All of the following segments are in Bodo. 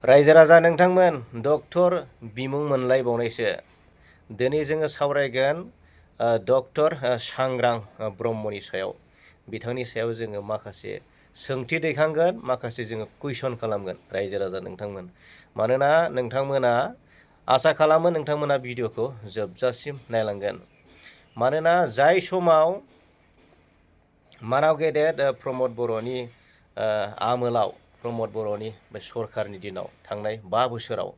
रायजो राजा नोंथांमोन डक्टर बिमुं मोनलायबावनायसो दिनै जोङो सावरायगोन डक्टर सांग्रां ब्रह्मनि सायाव बिथांनि सायाव जोङो माखासे सोंथि दैखांगोन माखासे जोङो कुइसन खालामगोन रायजो राजा नोंथांमोन मानोना नोंथांमोना आसा खालामो नोंथांमोना भिडिअखौ जोबजासिम नायलांगोन मानोना जाय समाव मानाव गेदेर प्रमद बर'नि आमोलाव प्रमद बर'नि बे सरकारनि दिनाव थांनाय 5 बोसोराव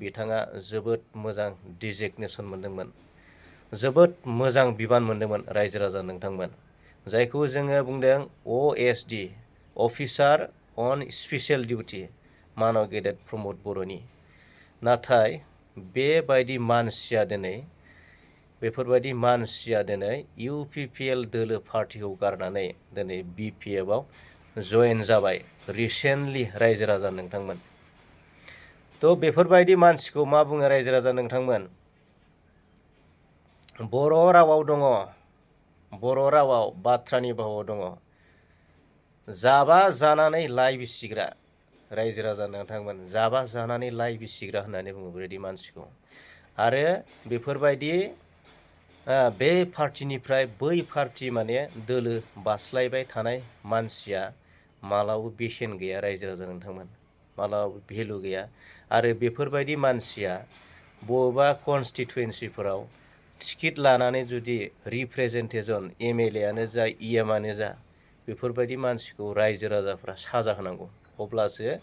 बिथाङा जोबोद मोजां डिजिगनेसन मोनदोंमोन जोबोद मोजां बिबान मोनदोंमोन रायजो राजा नोंथांमोन जायखौ जोङो बुंदों OSD अफिसार अन स्पेसियेल डिउटि मानाव गेदेर प्रमद बर'नि नाथाय बेबायदि मानसिया दिनै बेफोरबायदि मानसिया दिनै UPPL दोलो पार्टिखौ गारनानै दिनै BPFआव जयेन जाबाय रिसेन्टलि रायजो राजा नोंथांमोन थ' बेफोरबायदि मानसिखौ मा बुङो रायजो राजा नोंथांमोन बर' रावाव दङ बर' रावाव बाथ्रानि भावाव दङ जाबा जानानै लाइ बिसिग्रा रायजो राजा नोंथांमोन जाबा जानानै लाइ बिसिग्रा होननानै बुङो बेबायदि मानसिखौ आरो बेफोरबायदि बे पार्टिनिफ्राय बै पार्टि माने दोलो बास्लायबाय थानाय मानसिया मालाबो बेसेन गैया रायजो राजा नोंथांमोन मालाबो भेलु गैया आरो बेफोरबायदि मानसिया बबेबा कनस्टिटुवेन्सिफोराव टिकेट लानानै जुदि रिप्रेजेन्टेसन MLA आनो जा EM आनो जा बेफोरबायदि मानसिखौ रायजो राजाफ्रा साजा होनांगौ अब्लासो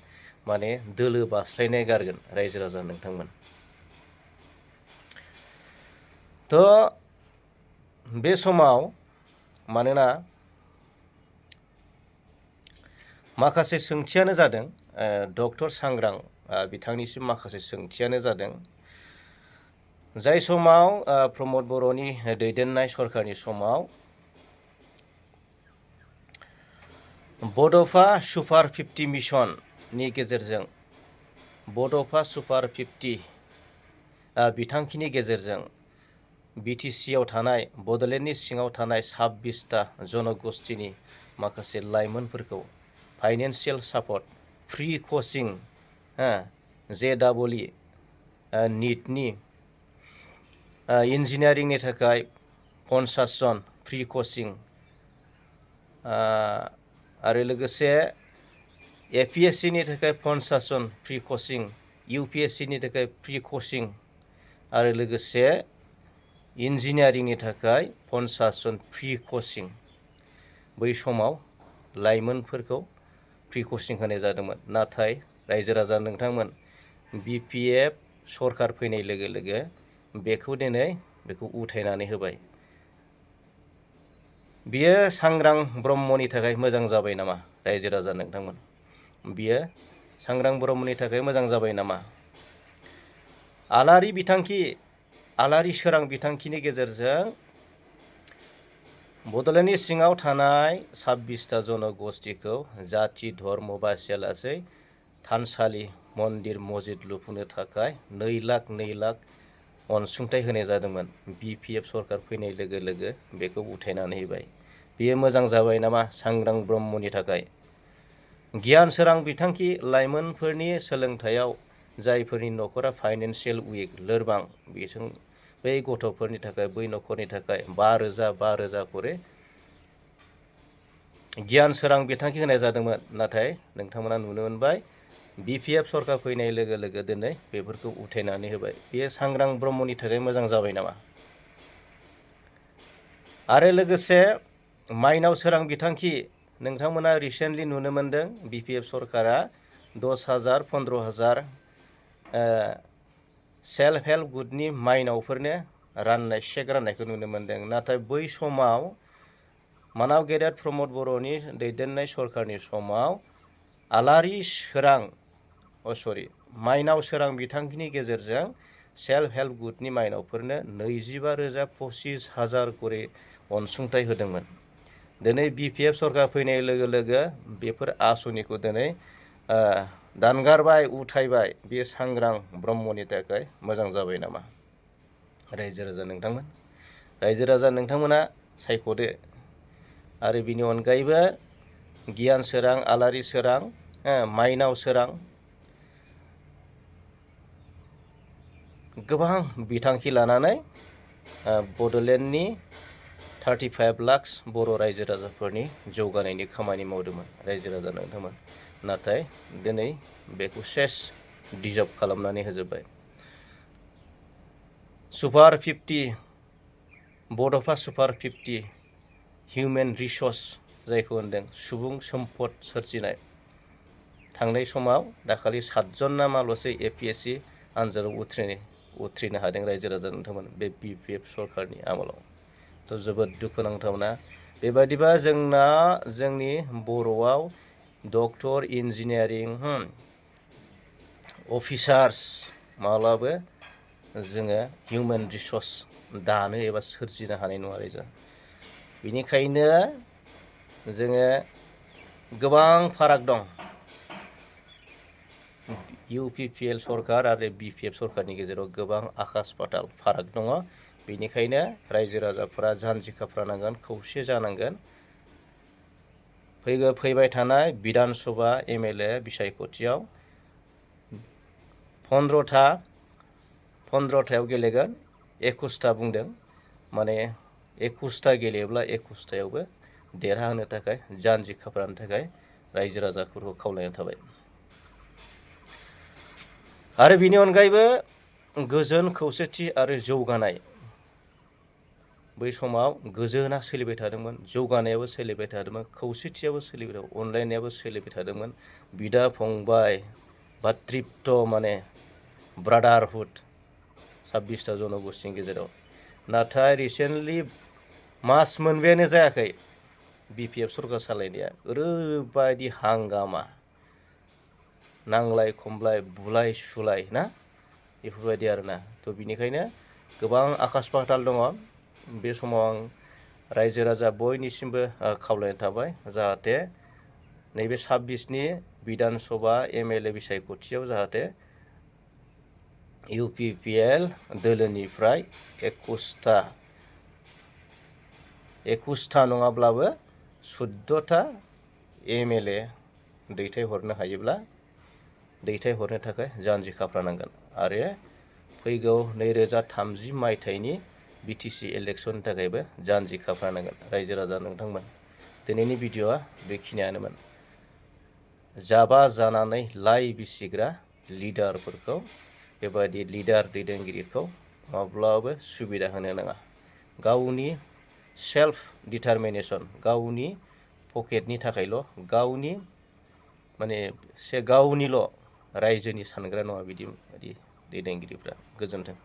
माने दोलो बास्लायनाय गारगोन रायजो राजा नोंथांमोन थ' बे समाव मानोना माखासे सोंथियानो जादों डक्टर सांग्रां बिथांनिसिम माखासे सोंथियानो जादों जाय समाव प्रमद बर'नि दैदेननाय सरकारनि समाव बड'फा सुपार 50 मिशननि गेजेरजों बड'फा सुपार 50 बिथांखिनि गेजेरजों BTCआव थानाय बड'लेण्डनि सिङाव थानाय 26टा जनगोष्ठीनि माखासे लाइमोनफोरखौ financial support free coaching JEE नीटनि इन्जिनियारिंनि थाखाय 50 जन फ्रि कचिं आरो लोगोसे APSCनि थाखाय 50 जन फ्रि कचिं UPSCनि थाखाय फ्रि कचिं आरो लोगोसे इन्जिनियारिंनि थाखाय 50 जन फ्रि कचिं बै समाव लाइमोनफोरखौ फ्रि कचिं होनाय जादोंमोन नाथाय रायजो राजा नोंथांमोन BPF सरकार फैनाय लोगो लोगो बेखौ दिनै बेखौ उथायनानै होबाय बियो सांग्रां ब्रह्मनि थाखाय मोजां जाबाय नामा रायजो राजा नोंथांमोन बियो सांग्रां ब्रह्मनि थाखाय मोजां जाबाय नामा आलारि बिथांखि आलारि सोरां बिथांखिनि गेजेरजों बड'लेण्डनि सिङाव थानाय 26टा जनगोष्ठीखौ जाति धर्म बासियालासै थानसालि मन्दिर मस्जिद लुफुंनो थाखाय 2 लाख अनसुंथाइ होनाय जादोंमोन BPF सरकार फैनाय लोगो लोगो बेखौ उथायनानै होबाय बेयो मोजां जाबाय नामा सांग्रां ब्रह्मनि थाखाय गियान सोरां बिथांखि लाइमोनफोरनि सोलोंथायाव जायफोरनि न'खरा फाइनेन्सियेल उइक लोरबां बिसोर बै गथ'फोरनि थाखाय बै न'खरनि थाखाय 5,000 खरे गियान सोरां बिथांखि होनाय जादोंमोन नाथाय नोंथांमोना नुनो मोनबाय BPF सरकार फैनाय लोगो लोगो दिनै बेफोरखौ उथायनानै होबाय बेयो सांग्रां ब्रह्मनि थाखाय मोजां जाबाय नामा आरो लोगोसे माइनाव सोरां बिथांखि नोंथांमोना रिसेन्टलि नुनो मोनदों BPF सरकारा 10,000 15,000 सेल्फ हेल्प ग्रुपनि माइनावफोरनो राननाय चेक राननायखौ नुनो मोनदों नाथाय बै समाव मानाव गेदेर प्रमद बर'नि दैदेननाय सरकारनि समाव आलारि सोरां माइनाव सोरां बिथांखिनि गेजेरजों सेल्फ हेल्प ग्रुपनि माइनावफोरनो 25,000 25,000 खरे अनसुंथाइ होदोंमोन दिनै BPF सरकार फैनाय लोगो लोगो बेफोर आसनिखौ दिनै दानगारबाय उथायबाय बे सांग्रां ब्रह्मनि थाखाय मोजां जाबाय नामा रायजो राजा नोंथांमोन रायजो राजा नोंथांमोना सायख'दो आरो बिनि अनगायैबो गियान सोरां आलारि सोरां माइनाव सोरां गोबां बिथांखि लानानै बड'लेण्डनि 35 लाख बर' रायजो राजाफोरनि जौगानायनि खामानि मावदोंमोन रायजो राजा नोंथांमोन। नाथाय दिनै बेखौ सेस डिजल्भ खालामनानै होजोब्बाय। सुपार 50 बड'फा सुपार 50 हिउमेन रिसर्स जायखौ होनदों सुबुं सम्पद सोरजिनाय। थांनाय समाव दाखालि 7 जन नामाल'सो APSC आनजादाव उथ्रिनो हादों रायजो राजा नोंथांमोन बे BPF सरकारनि आमोलाव। थ' जोबोद दुखुनांथावना। बेबादिबा जोंनि बर'आव डक्टर इन्जिनियारिं अफिसार्स माब्लाबो जोङो हिउमेन रिसर्स दानो एबा सोरजिनो हानाय नङा रायजो। बेनिखायनो जोङो गोबां फाराग दं UPPL सरकार आरो BPF सरकारनि गेजेराव गोबां आकाश पाताल फाराग दङ। बेनिखायनो रायजो राजाफोरा जानजि खाफ्रानांगोन, खौसे जानांगोन। फैबाय थानाय बिधान सभा MLA बिसायख'थियाव 15थायाव गेलेगोन, 21ता बुंदों। माने 21ता गेलेयोब्ला 21तायावबो देरहाहोनो थाखाय जानजि खाफ्रानो थाखाय रायजो राजाफोरखौ खावलायनाय थाबाय। आरो बिनि अनगायैबो गोजोन खौसेथि आरो जौगानाय। बै समाव गोजोना सोलिबाय थादोंमोन, जौगानायाबो सोलिबाय थादोंमोन, खौसेथियाबो सोलिबाय थादोंमोन, अनलायनायाबो सोलिबाय थादोंमोन। बिदा फंबाय भातृत्व माने ब्रादारहुड 26ता जनगोष्ठीनि गेजेराव। नाथाय रिसेन्टलि मास मोनबायानो जायाखै BPF सरकार सालायनाया ओरैबायदि हांगामा, नांलाय खमलाय बुलाय सुलाय ना बेफोरबायदि आरोना। थ' बिनिखायनो गोबां आकाश पाताल दङ। बे समाव आं रायजो राजा बयनिसिमबो खावलायनाय थाबाय जाहाथे नैबे 26नि बिधान सभा MLA बिसायख'थियाव जाहाथे UPPL दोलोनिफ्राय 21ता नङाब्लाबो 14ता MLA दैथायहरनो हायोब्ला दैथायहरनो थाखाय जानजि खाफ्रानांगोन। आरो फैगौ 2030 मायथाइनि BTC इलेक्सननि थाखायबो जानजि खाफ्रानांगोन रायजो राजा नोंथांमोन। दिनैनि भिडिअ'आ बेखिनियानोमोन। जाबा जानानै लाइ बिसिग्रा लिडारफोरखौ बेबायदि लिडार दैदेनगिरिखौ माब्लाबाबो सुबिदा होनो नाङा। गावनि सेल्फ डिटारमिनेसन, गावनि पकेटनि थाखायल', गावनिल' रायजोनि सानग्रा नङा बिदि दैदेनगिरिफ्रा। गोजोन्थों।